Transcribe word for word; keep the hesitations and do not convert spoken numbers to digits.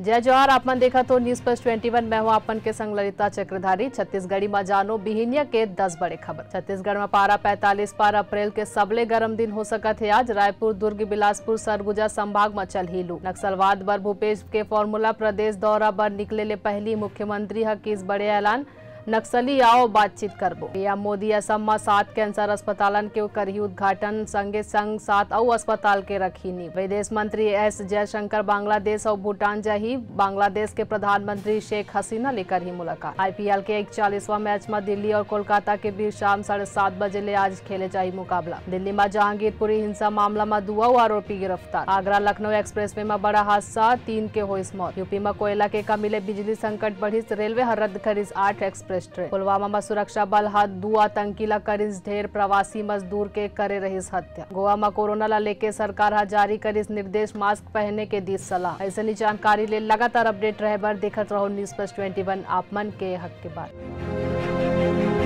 जय जोहार, आप मन देखत हो News Plus twenty one, मैं हूं आप मन के संग ललिता चक्रधारी। छत्तीसगढ़ी म जानो बिहिनिया के दस बड़े खबर। छत्तीसगढ़ म पारा पैंतालीस पर अप्रैल के सबले गर्म दिन हो सकत हे आज। रायपुर, दुर्ग, बिलासपुर, सरगुजा संभाग म चलही लू। नक्सलवाद बर भूपेश के formula, प्रदेश दौरा बर निकले ले पहिली मुख्यमंत्री ह किस बड़े ऐलान। नक्सली आओ बातचीत करबो। पीएम मोदी असम म सात कैंसर अस्पतालन के करही उद्घाटन, संगे संग सात अउ अस्पताल के रखही नींव। विदेश मंत्री एस जयशंकर बांग्लादेश अउ भूटान जाही। बांग्लादेश के प्रधानमंत्री शेख हसीना ले करही मुलाकात। आईपीएल के इकतालीसवां मैच म दिल्ली अउ कोलकाता के बीच शाम साढ़े सात बजे ले आज खेले जाही मुकाबला। दिल्ली म जहांगीरपुरी हिंसा मामला म दू अउ आरोपी गिरफ्तार। आगरा लखनऊ एक्सप्रेसवे म बड़ा हादसा, तीन के होइस मौत। यूपी म कोयला के कमी ले बिजली संकट बढ़िस, रेलवे ह रद्द करिस आठ एक्सप्रेस ट्रेन। पुलवामा म सुरक्षा बल ह दू आतंकी ला करिस ढेर, प्रवासी मजदूर के करे रहिस हत्या। गोवा म कोरोना ला लेके सरकार ह जारी करिस निर्देश, मास्क पहने के दिस सलाह। अइसनी जानकारी ले लगातार अपडेट रहे बर देखत रहो News Plus twenty one, आप मन के हक के बात।